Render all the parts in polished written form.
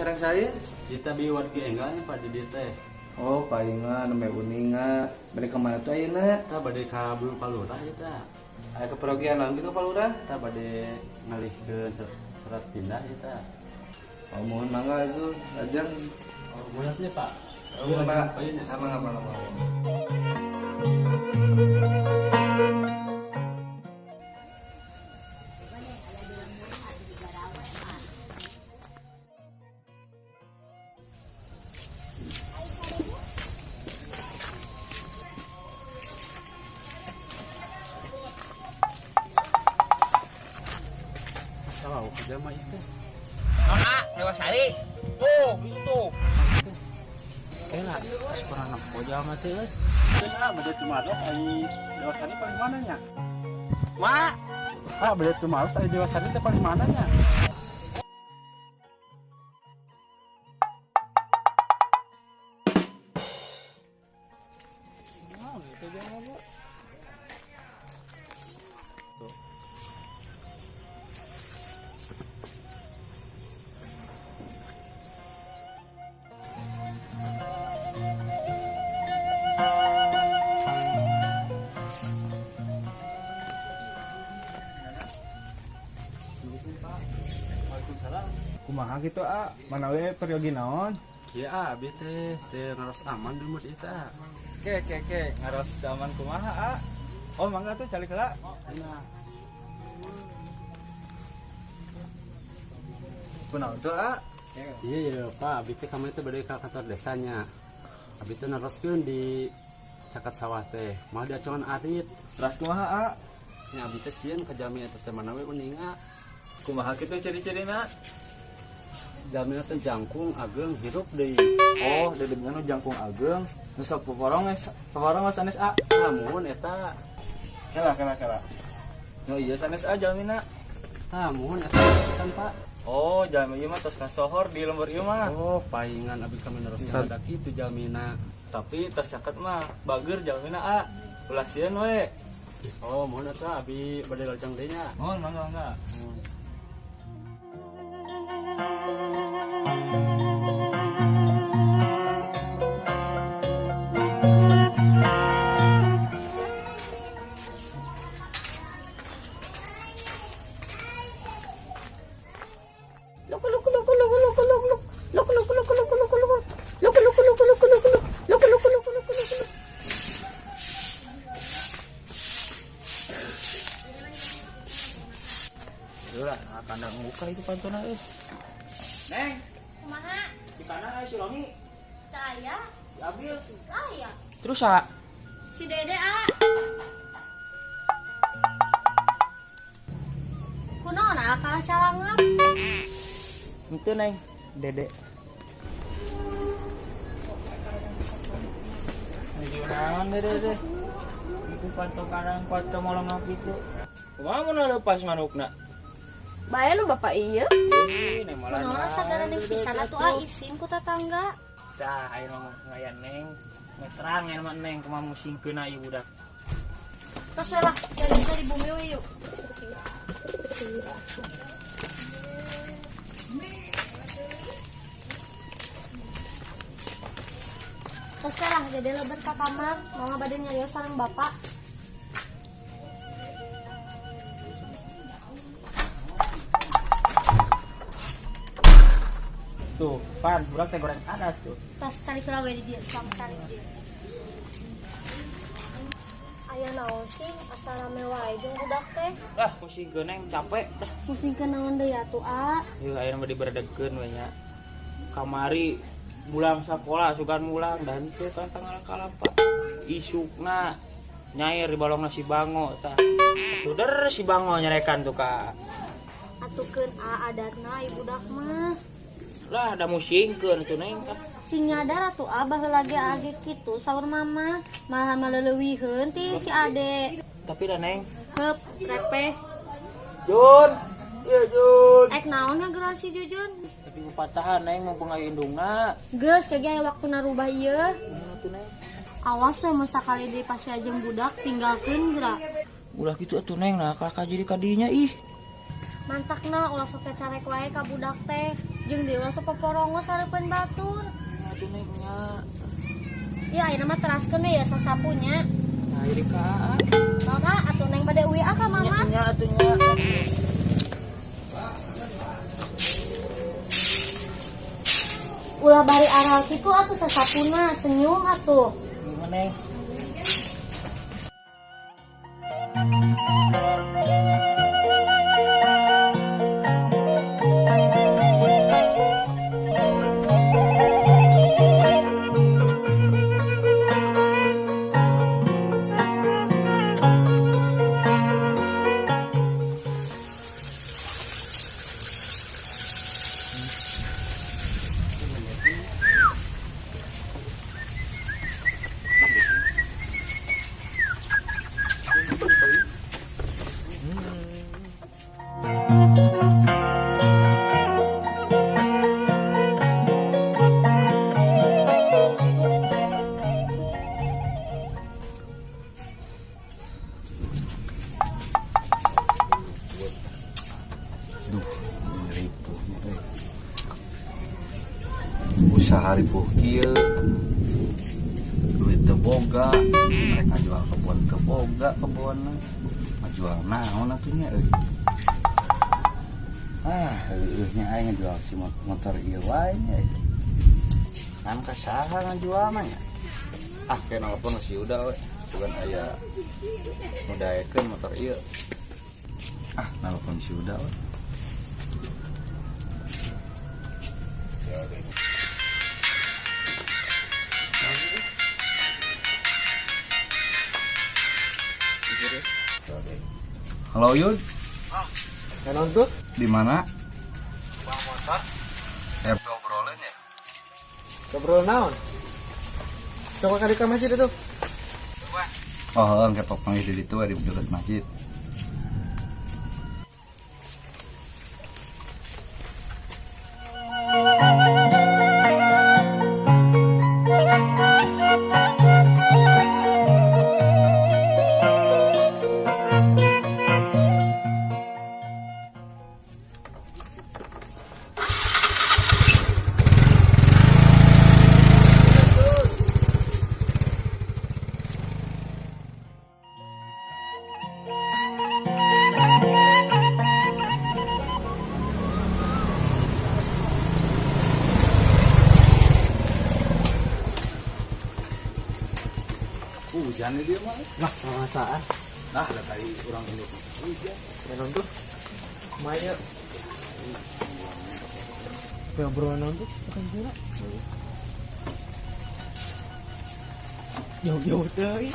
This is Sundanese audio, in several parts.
Sareng saya? Kita bi wargi enggalnya Pak di dieu teh. Oh, palingan nembe uninga. Bade ka mana tuh ayeuna? Tah bade ka Bulu Palurah ieu tah. Aya keperogian naon kitu Palurah? Tah bade ngalihkeun surat pindah ieu tah. Oh, mohon mangga itu lajeng. Oh, bolehnya Pak. Oh, mangga. Sama mangga mangga. Salah kerja mah ieu teh. Nona, Dewasari. Tuh, gitu tuh. Kela, geus pernah nempo jalma teh euy. Ah, bade tumaros ai Dewasari paling mana nya? Mak, Ah, bade tumaros ai Dewasari teh paling mana nya? Waalaikumsalam. Kumaha kitu a? Mana we peryogi naon? Kieu ah, abi teh teu ngaros aman di lembur ieu teh. Ke ke ke ngaros aman kumaha a? Oh mangga tuh calik heula. Nah, Kunaon tuh a? iya ya Pak, abi teh kamari teh bade ka kantor desanya. Abi teh naroskeun di caket sawah teh, malah diacongan arit. Teras kumaha a? Nya abi teh sieun ka jalmi eta teh mana we uninga. Kumaha kitu ciri-cirina? Jalmina teh jangkung ageng hirup deui. Oh, dedegna nu jangkung ageng, nu sok poporong geus, poporong geus sanes a. Tah muhun eta. Kela kela kela. Nu ieu sanes a jalmina. Tah muhun eta pisan Pak. Oh, jalmi ieu mah tos kasohor di lembur ieu mah. Oh, paingan abi kami neroskeun ada kitu jalmina. Tapi tos caket mah bager jalmina a. Ulah sieun we. Oh, muhun eta abi bade lajeng deui nya. Mohon mangga mangga. Look, look, look, look, look, look, look. Look, look, look, look, look, look. Look, look, look, look, look, look. Look, look, look, look, look, look. Lah, kandang muka itu pantona euy. Neng, Kumaha? di kandang aya si Romi, Teu aya? diambil. Teu aya. Terus ah, Si Dede a. Kunaon a kalah calangap? Itu Neng, Dede. Nuju naon Dede teh? Itu panto kandang panto molong itu. Kumaha mun leupas manukna? Bae lu bapak ieu. Ih, Neng malah. Kunaon sagara deui pisan atuh a isin ku tetangga. Tah, ayeuna mah ngayan Neng. Meterang ayeuna mah Neng kumaha musingkeun ieu budak. Tos we lah, jadi di bumi we yuk. Tos we lah, Dede lebet ka kamar, mama bade nyarios sareng bapak. Tuh, pan budak teh goreng adat tuh. Tos cari heula we di dieu, sok cari di dieu. Aya naon sih asa rame wae jeung budak teh. Ah, musingkeun Neng capek dah. Musingkeun naon deui atuh a? Yeuh ayeuna mah diberedegkeun we nya. Kamari mulang sakola sugan mulang dan teu kan tanggal kalapa. Isukna nyair di balongna si Bango tah. Atuh der si Bango nyarekan tuh ka. Atukeun a adatna ieu budak mah. Lah da musingkeun tuh Neng tah. Sing nyadar atuh a baheula ge age kitu saur mama, malah maleuweuheun ti si ade. Tapi dah Neng. Heup, repeh. Jun. Iya Jun. Ek naon ngageroan si Jujun? Tapi patahan Neng mumpung aya indungna. Geus kage aya waktuna rubah ieu. Kumaha tuh Neng? Awas we mun sakali deui pasti jeung budak tinggalkeun geura. Ulah kitu atuh Neng nah kakak jadi kadinya ih. Mantakna ulah sok carek wae ka budak teh. Jeung deui ulah sok poporongos hareupeun batur. Nya atuh Neng nya. Ya ayeuna mah teraskeun we ya sasapunya. Nah, ieu ka. Maka atuh Neng bade uwi ka mama. Nya atuh nya. Ulah bari aral kitu atuh sasapuna, senyum atuh. Neng. Duh, ripuh euy. Usaha ripuh kieu. Duit teu boga, mereka jual kebun teu boga kebunna. Ngajual naon atuh nya euy. Ah, heueuh nya aing ngajual si motor ieu wae nya. Kan ka saha ngajual mah nya? Ah, kayak nelpon si Uda we. Bukan aya nu daekeun motor ieu. Ah, nelpon si Uda we. Halo Yud. Naon tuh? Di mana? Bang motor. Ngobrolin ya. Ngobrol naon? Coba kali ke masjid itu. Oh, heeh, engke papanggih di ditu di dekat masjid. Hujan dia mah. Lah, perasaan. Nah, lah tadi urang ini hujan. Naon tuh? Kumaha ieu? Ngobrol naon tuh? Bukan sih. Jauh-jauh teh.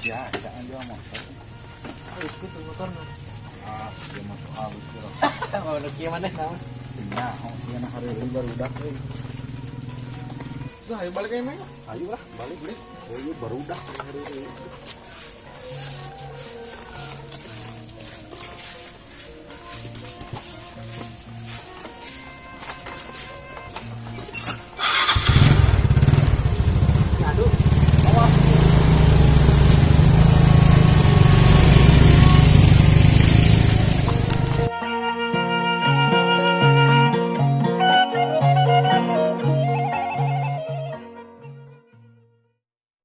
Ya, jangan dia motor. Halus gitu motor mah. Ah, dia motor halus kira. Oh, nu kieu maneh naon? Nah, oh, sia hari ini barudak euy. Lah, ayo balik aja mah. Ayo lah, balik deh. Oh, iya barudak hari ini.